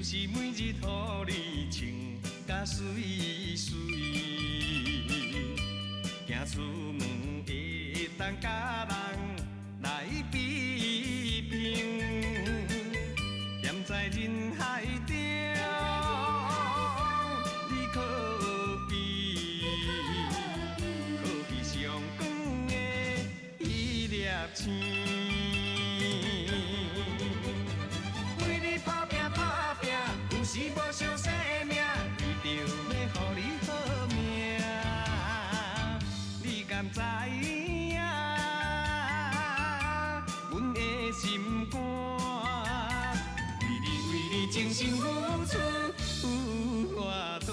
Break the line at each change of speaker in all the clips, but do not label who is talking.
就是每日予你穿甲媠媠，行出门会当佮人来比拼，踮在人海中，你可比可比上光的彼粒星。为你打拼打拼，有时无相生命，为著欲予你好命，你敢知影？阮的心肝，为你为你真心付出有偌大。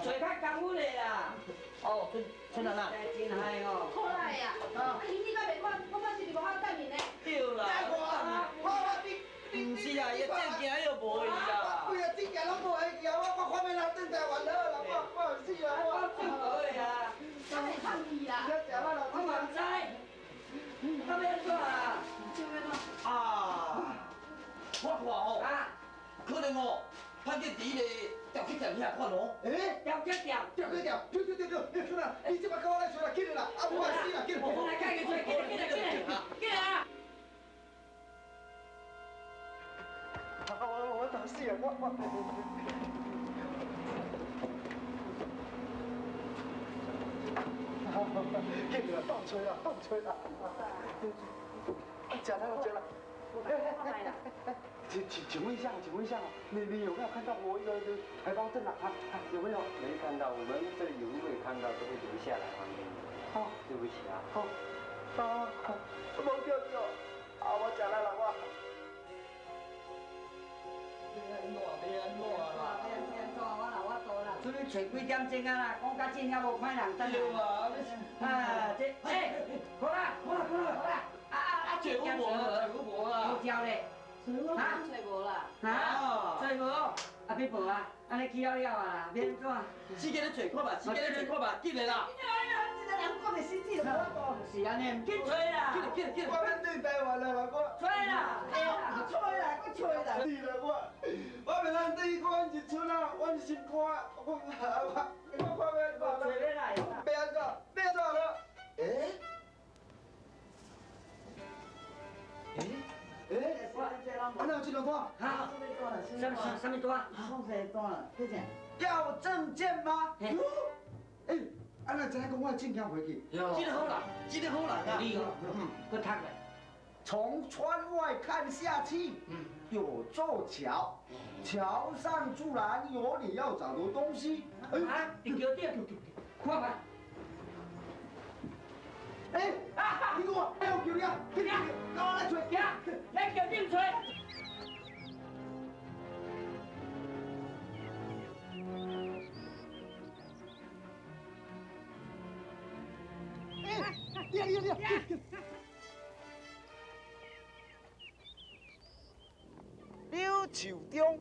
找較功夫的啦。
哦，春春蘭啊。
真害哦。
好來啊！啊，你敢袂看，我看是毋是無法等你呢？
對啦。我我你你。毋是啦，伊的證件又無去啦。
對啊，證件攏無去啊！我我看欲來轉台灣好啦，我我有死啊！我。
我做無的啊。
敢會放棄啦？
我嘛毋知。啊，欲按怎啊？
這欲按怎？
啊！我看哦。啊。可能哦，潘建伫彼个雕刻店遐款哦。
欸？
雕刻店。
雕刻店，對對對對，春蘭，你這擺跟我來找啦，緊的啦，啊，無愛死啦，緊。
我來開個嘴，緊來緊來緊來，緊來啊！
我我我死啊！我我。緊啦，當吹啦，當吹啦。食啦，食啦。請請請問一下，請問一下，你有沒有看到我一個台胞證啊？啊，有沒有？
沒看到，我們這裡有沒看到都會留下來還給你。
哦，
對不起啊。
好，啊，無叫叫，啊，我食力啦我。
欲按怎？欲按怎啦？
欲按怎？我若我做啦。出去揣幾點鐘啊啦？講較真，猶無看人等。
對啊，
啊，這，欸，好啦，好啦，好啦，好啦。啊啊啊！
揣有無啦？揣有無啦？
無條咧。
啊？揣無啦。
啊？揣無？啊，欲無啊？按呢去了了啊，欲按怎？
時間咧揣看覓，時間咧揣看覓，緊的啦。
這個人講的實際就無法度。
是按呢，緊揣啦。
緊緊緊。
我欲轉台灣啦，老哥。
揣啦！
揣啦，閣揣啦。是啦，我我袂當對阮一出啊，阮心肝，我我我看欲按怎？
揣欲來。
欲按怎？欲按怎了？欸？欸？欸？啊，哪有這張單？
哈？啥物啥物單？
啥？要證件嗎？欸，啊，哪知影講我的證件回去？
這個好啦，這個好啦。
你哦，閣讀咧。
從窗外看下去，有座橋，橋上自然有你要找的東西。
啊，佇橋頂，看覓。
欸，你講我，欸，我叫你啊，去去，跟我來揣，
行，來橋頂揣。
欸，你啊你啊你啊！柳樹中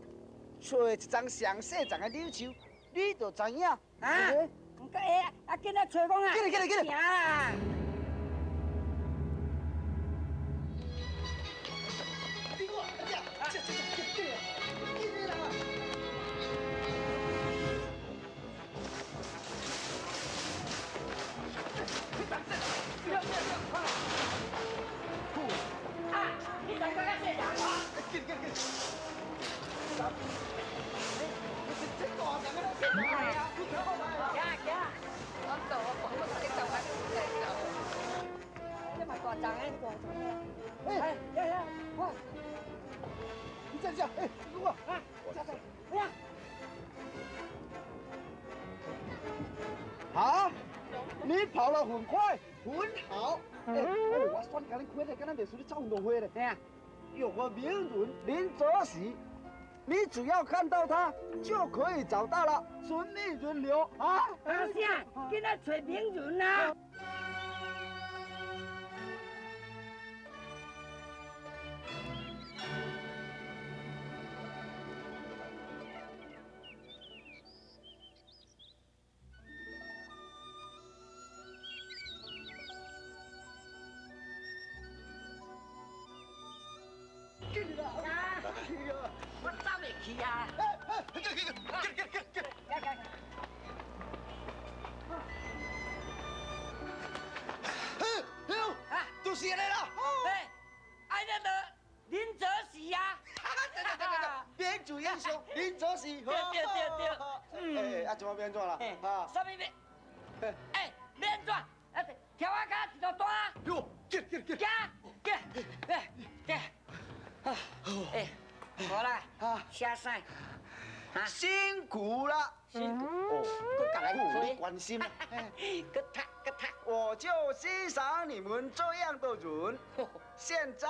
揣一叢上細叢的柳樹，你就知影。
啊？毋過會，啊，緊來揣講啊！
緊來緊來緊來！
行啦！
你站下，哎，如果啊，站站，哎呀，啊，你跑得很快，很好。哎，我选共你开咧，敢若袂输你走运动会咧。
嘿啊，
有个名人林则徐，你只要看到他，就可以找到了。顺利轮流啊！
阿啥？紧来揣名人啊！去啊！
去去去去去去！
啊，
就是安尼啦。
哎，哎，那个林则徐啊！
对对对对，民族英雄林则徐。
对对对对。
哎，啊，怎么变怎啦？啊，
啥物变？哎，变怎？啊，跳我跤一道单。
哟，紧紧紧！
行行，来，来。啊，哎，好啦，啊，写啥？
辛苦了，
辛苦
哦，阁共来你关心，
阁读阁读，
我就欣赏你们这样的人。现在，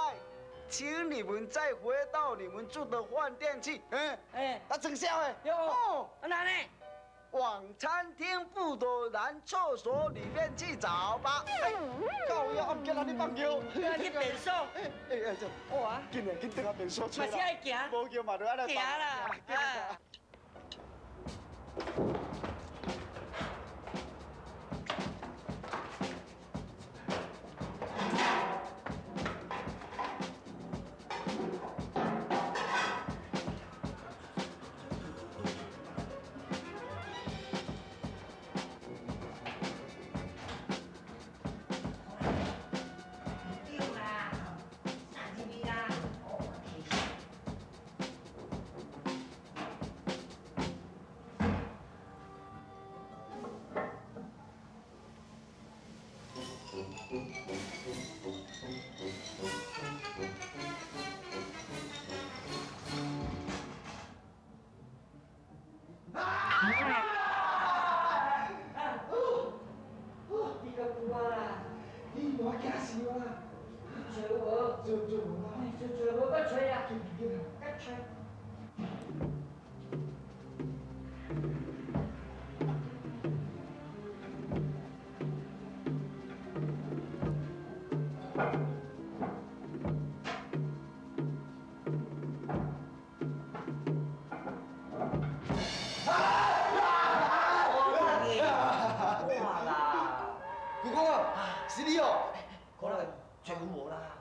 请你们再回到你们住的饭店去。哎哎，啊，真笑的。
哦，哪呢？
往餐厅部的男厕所里面去找吧。靠呀，唔记得你放尿。
去便所。
哎哎，这。
哇！
紧来，紧转啊便所出
来。嘛是爱行。
无叫嘛，就按呢。
行啦。啊。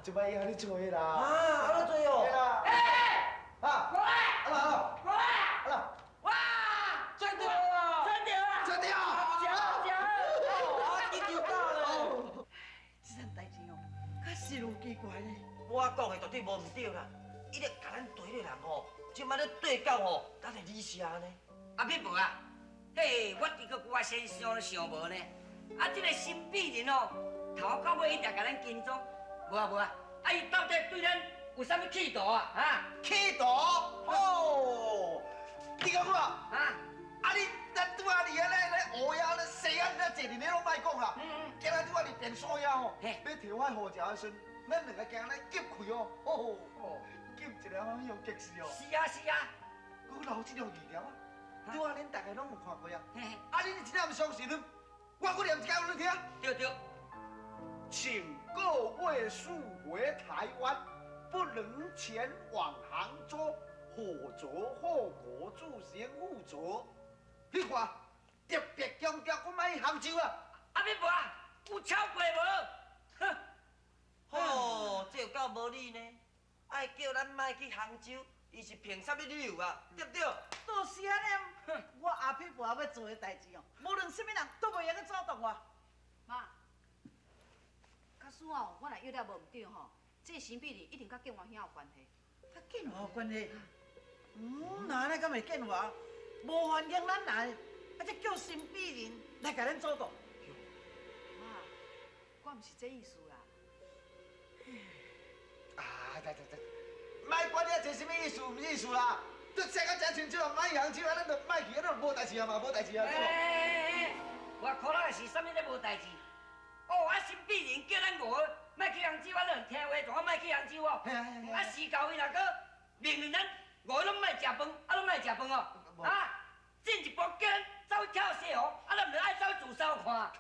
这摆伊遐尼做啦。
啊，安尼做哦。
对啦。
哎，
啊，
过来，
啊啦，
过来，
啊啦。
哇，
赚到了，
赚到了，
赚到了，
吃吃。
啊，紧就到了。
这件代志哦，确实有奇怪呢。
我讲的绝对无毋对啦，伊咧共咱对的人吼，这摆咧对到吼，咱的李社呢。
阿撇无啊，嘿，我伫个我先想都想无呢。啊，这个神秘人哦，头到尾一直共咱跟踪。无啊无啊，啊伊到底对咱有啥物企图啊？哈？
企图？哦，你讲啊？
啊？
啊你咱拄仔伫遐咧咧乌鸦咧西安咧坐伫咧拢莫讲啦。今仔拄仔伫便所遐吼，欲提我护照的时阵，咱两个行咧夹开哦，哦，夹一个好像激死哦。
是啊是啊。
阁留这条字条啊？拄仔恁大家拢有看过啊？啊恁真正毋相信？我阁念一遍予恁听。
对对。
请各位速回台湾，不能前往杭州，否则后果自行负责。你看，特别强调，我莫去杭州啊！
阿撇无啊，有超过无？哼！
哦，这有够无理呢！爱叫咱莫去杭州，伊是凭啥物理由啊？对不对？
就是按呢，我阿撇无欲做的代志哦，无论啥物人都袂用阁阻挡我。
妈。假使哦，我若约了无毋对吼，这神秘人一定佮建华兄有关系。
佮建华有关系？嗯，那按呢敢会建华？无欢迎咱来，啊，这叫神秘人来共咱阻挡。
妈，我毋是这意思啦。
啊，对对对，莫管你这啥物意思毋意思啦，都写甲真清楚啊，莫去杭州啊，咱就莫去，咱就无代志啊嘛，无代志啊。
哎，我可能是啥物咧无代志。哦，啊，神秘人叫咱五个莫去杭州，啊，咱听话，就讲莫去杭州哦。啊，时到伊若阁命令咱五个拢莫食饭，啊，拢莫食饭哦。啊，进一步叫咱走去跳西湖，啊，咱毋爱走去自杀看。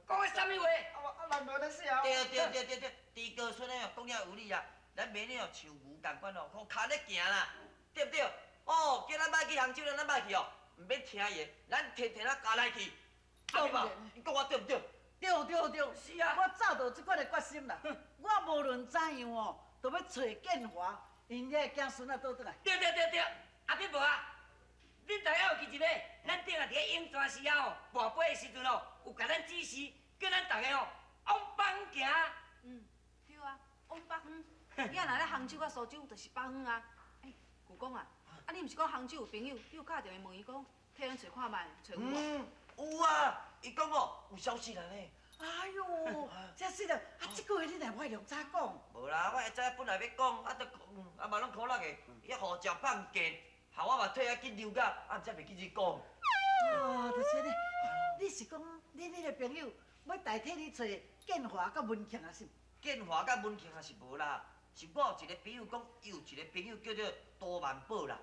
讲的啥物话？
啊，咱无咧写啊。
对对对对对，猪哥孙的哦，讲了有理啊。咱袂了像牛仝款哦，靠跤咧行啦，对不对？哦，叫咱莫去杭州，咱莫去哦，毋免听伊的，咱提提咱家来去，对吧？你讲我对毋对？
对对对，
是啊，
我早就有这款的决心啦。我无论怎样哦，都欲揣建华，𪜶遐的子孙仔倒转来。
对对对对，阿伯无啊，恁大家有记一个？咱顶下伫咧涌泉时啊吼，跋杯的时阵哦，有共咱指示，叫咱逐个哦往北行。
嗯，对啊，往北方。你啊，若咧杭州佮苏州，就是北方啊。欸，舅公啊，啊你毋是讲杭州有朋友，你有敲电话问伊讲，替咱揣看觅，揣有无？
嗯，有啊，伊讲哦，有消息啦呢。
哎哟，这是啦，啊这句话你若无爱量早讲。
无啦，我下早本来欲讲，啊，都啊嘛拢苦力的，伊护照放假，害我嘛退较紧张甲，啊，毋才袂记你讲。
哦，就是按呢，你是讲你彼个朋友欲代替你揣建华佮文庆啊是？
建华佮文庆也是无啦，是我有一个朋友讲，伊有一个朋友叫做杜万宝啦，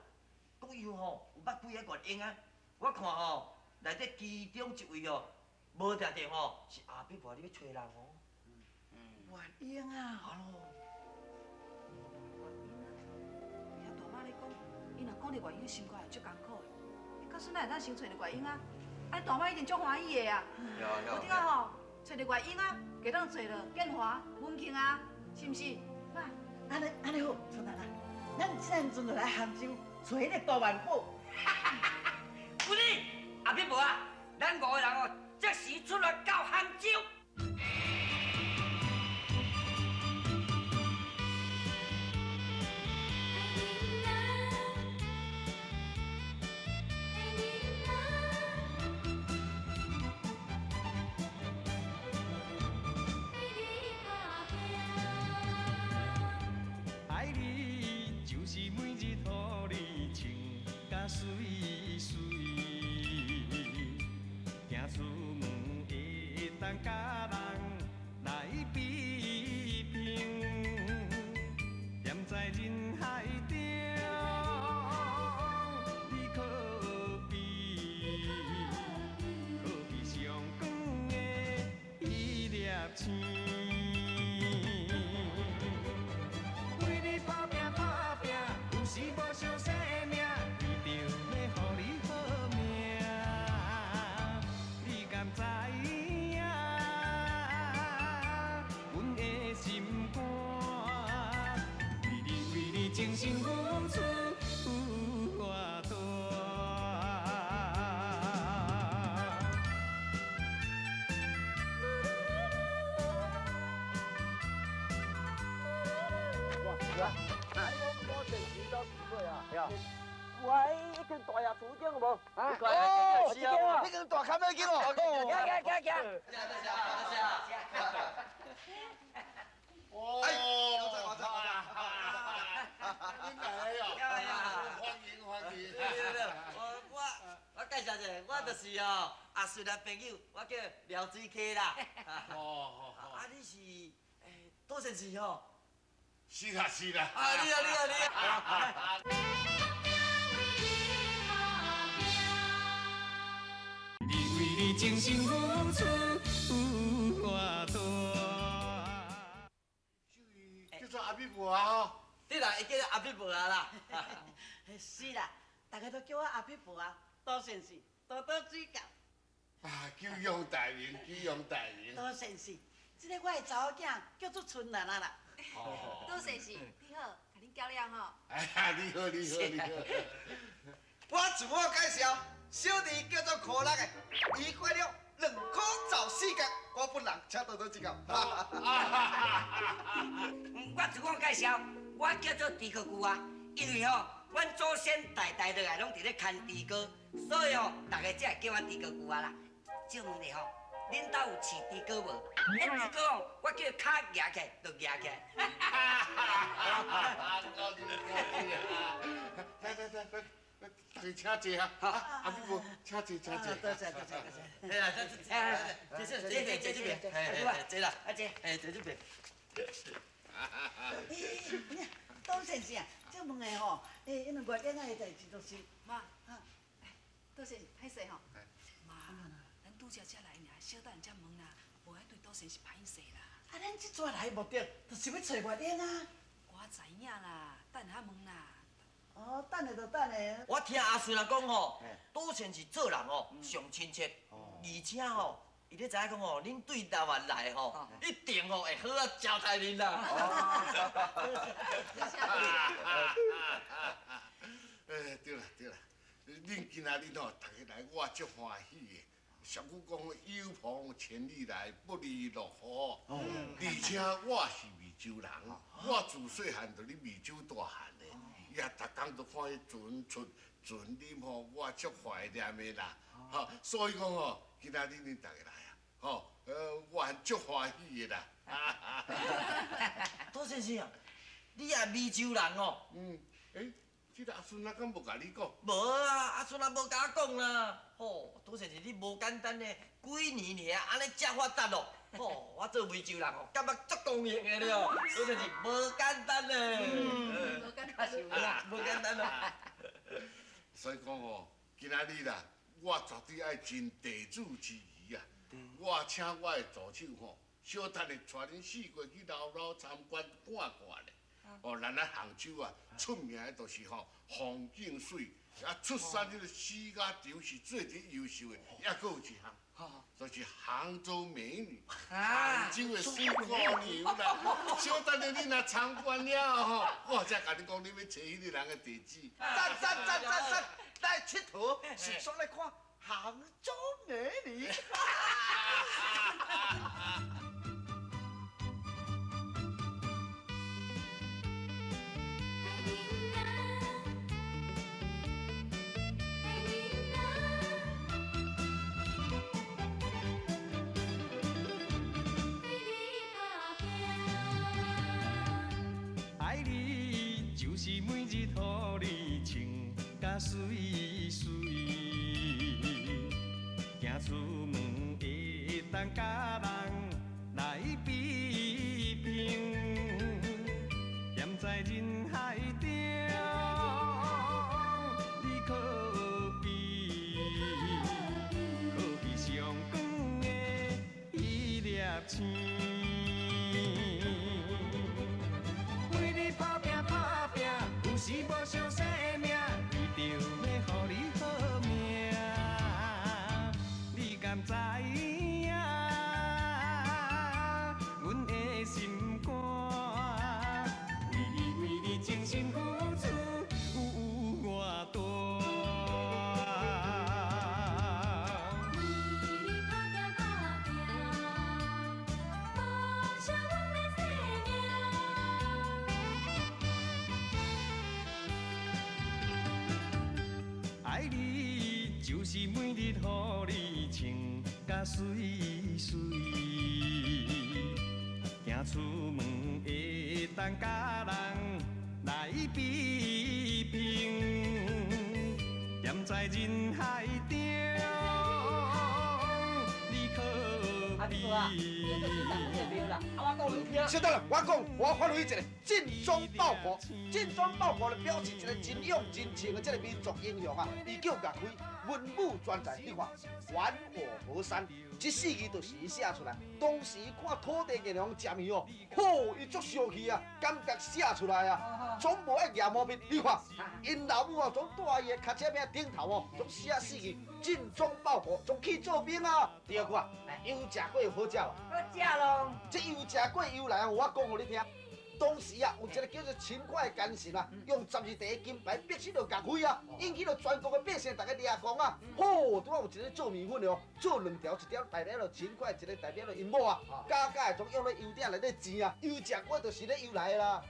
讲伊吼有捌几个月英啊，我看吼内底其中一位哦，无定定吼是阿伯婆你欲揣人哦。
月英啊。
啊咯。
听大妈咧讲，伊若讲著月英，心肝会足艰苦的。假使咱会当先揣著月英啊，啊大妈一定足欢喜的啊。我听讲吼，揣著月英啊，就当揣著建华、文庆啊，是毋是？妈，
按呢按呢好，春兰啊，咱这阵就来杭州揣彼个杜万宝。
有理，阿伯无啊，咱五个人哦，即时出发到杭州。
爱你就是每日予你穿甲媠媠，行出门会当佮人来比拼，踮在人海中，你可比可比上光的彼粒星。为你打拼打拼，有时无相生命，为著欲予你好命，你敢知影？阮的心肝，为你为你真心付出有偌大。
喂，彼间大爷厝顶有无？啊，
哦，是啊，彼间大坎仔间哦。
行行行行。
哦，我知我知我知。你来了，欢迎欢迎。
我介绍一下，我就是哦阿顺的朋友，我叫廖水溪啦。
哦，
啊，你是杜先生吼？
是啦是啦。
啊，你啊你啊你啊。
你为你真心付出有偌大。
叫做阿比婆啊吼。
对啦，伊叫阿比婆啊啦。
是啦，大家都叫我阿比婆啊，杜先生，多多指教。
啊，久仰大名，久仰大名。
杜先生，这个我的查某囝叫做春兰啊啦。
哦。
杜先生，你好，共恁叫了吼。
哎呀，你好，你好，你好。
我自我介绍，小弟叫做苦力的，伊快了2箍14角，我本人请多多指教。
我自我介绍，我叫做猪哥舅啊，因为吼，阮祖先代代落来拢伫咧牵猪哥，所以吼，大家才会叫我猪哥舅啊啦。借问你吼，恁兜有饲猪哥无？彼猪哥吼，我叫伊跤举起来就举起来。
来来来来。大家请坐啊！阿比婆，请坐，请坐。
多谢多谢多谢。
来啦，这这这这这这边，坐啦，阿姐，哎，坐这边。
哎，杜先生啊，这问的吼，哎，因为月英仔的代志就是
妈，杜先生歹势吼。妈，咱拄才才来尔，小等才问啦，无爱对杜先生歹势啦。
啊，咱这阵来的目的，就是欲揣月英啊。
我知影啦，等下问啦。
哦，等下就等下。
我听阿顺啊讲吼，杜先生做人吼上亲切，而且吼，伊咧知影讲吼，恁对台湾来吼，一定吼会好啊招待恁啦。
对啦对啦，恁今仔日吼，大家来，我足欢喜的。俗语讲，有朋千里来，不亦乐乎。而且我是湄洲人，我自细汉就伫湄洲大汉的，也逐工都看彼船出船入吼，我足怀念的啦。吼，所以讲吼，今仔日恁大家来啊，吼，我还足欢喜的啦。
杜先生啊，你也湄洲人哦？
嗯，欸。这个阿孙啊，敢无共你讲？
无啊，阿孙啊无共我讲啦。吼，杜先生你无简单呢，几年尔按呢遮发达咯。吼，我做湄洲人哦，感觉足高兴的了。杜先生无简单呢。
无简单，
无简单啊。
所以讲哦，今仔日啦，我绝对爱尽地主之谊啊。我请我的助手吼，小等下带恁四个去绕绕参观看看咧。哦，咱咧杭州啊，出名的就是吼风景水，啊出产这个洗甲场是最最优秀的，抑阁有一项，就是杭州美女，杭州的水姑娘啦。小等下你若参观了吼，我才共你讲，你欲揣彼个人的地址。
赞赞赞赞赞，来𨑨迌，是煞来看杭州美女。
就是每日予你穿甲媠媠，行出门会当佮人来比拼，踮在人海中，你可比可比上光的彼粒星。是无相生命，为着欲予你好命，你敢知影？阮的心肝，为你为你真心付出有偌大。
为你打拼打拼，无惜阮的生命。
爱你就是每日予你穿甲媠媠，行出门会当佮人来比拼，踮在人海中，你可比。
小等下，我讲，我发现一个尽忠报国，尽忠报国的表示一个真勇真情的这个民族英雄啊！伊叫岳飞，文武专才。你看，还我河山，这四字就是伊写出来。当时看土地银行食面哦，吼，伊足生气啊，感觉写出来啊，总无爱举毛笔。你看，𪜶老母啊，总蹛伊的脚车饼顶头哦，总写四字尽忠报国，总去做兵啊。第二句啊，油食过好食无？
好食咯。
这油食过由来，我讲予你听。当时啊，有一个叫做秦桧的奸臣啊，用12块金牌逼死了岳飞啊，引起了全国的百姓大家掠狂啊。吼，拄仔有一个做面粉的哦，做两条，一条代表了秦桧，一个代表了𪜶某啊，家家会总用咧油鼎内底煎啊，油食过就是咧由来的啦。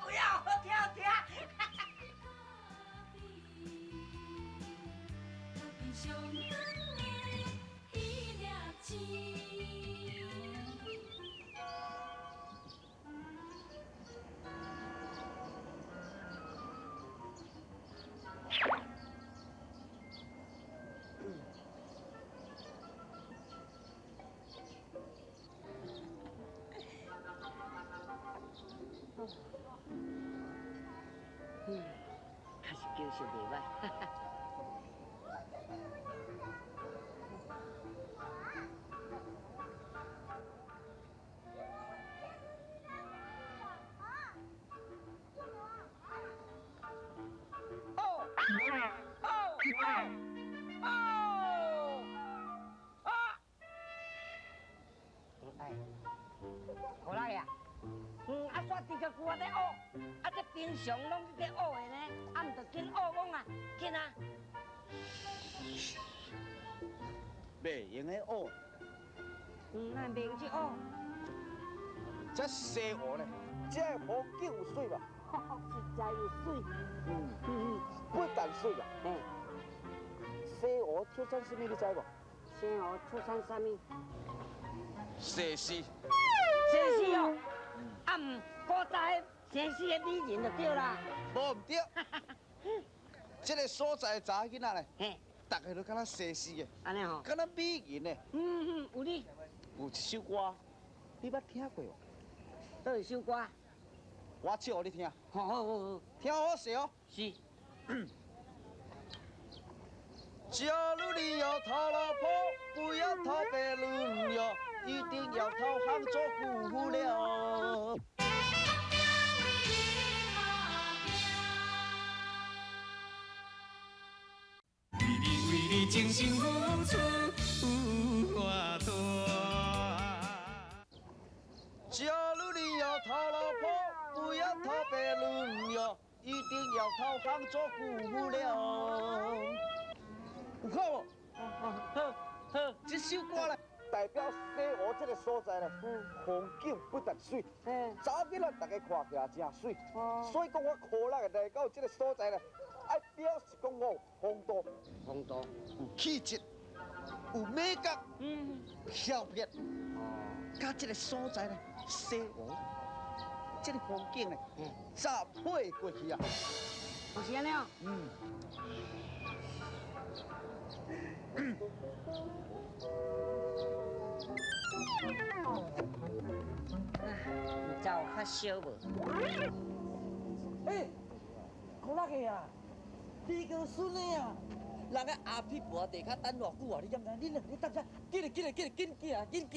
有影好听好听。确实景色袂歹。哎，好啦呀，啊，煞我伫个旧仔咧学，啊这平常拢咧学的呢，啊毋就紧学讲啊，紧啊。
袂用得学。
嗯，咱袂用去学。
这西湖呢，这个风景有媠无？
实在有媠。
嗯，不但媠啦。西湖出产啥物你知无？
西湖出产啥物？
西施。
西施哦，啊毋，古早西施的美人就对啦。
无毋对。这个所在的查某囡仔咧，逐个都敢若西施的，
按呢吼，
敢若美人的。
嗯嗯，有理。
有一首歌，你捌听过无？
佗一首歌？
我唱予你听。
好好好好，
听好势哦。
是。
假如你要讨老婆，不要讨北仑哟，一定要讨杭州姑娘。
为你为你真心付出有偌大。
假如你要讨老婆，不要讨北仑哟，一定要讨杭州姑娘。有看无？
好，好，
这首歌咧，代表西湖这个所在咧，风景不但媠，查某囡仔大家看起来真媠，所以讲我苦力的来到这个所在咧，爱表示讲我有风度，
风度，
有气质，有美感，飘撇，佮这个所在咧，西湖，这个风景咧，咋配过去啊？
是按呢哦。
嗯。
毋知有发烧无？
欸，苦力的啊，你个孙的啊，人个阿屁婆地跤等偌久啊，你敢知？你两个等啥？紧来紧来紧来紧行紧行！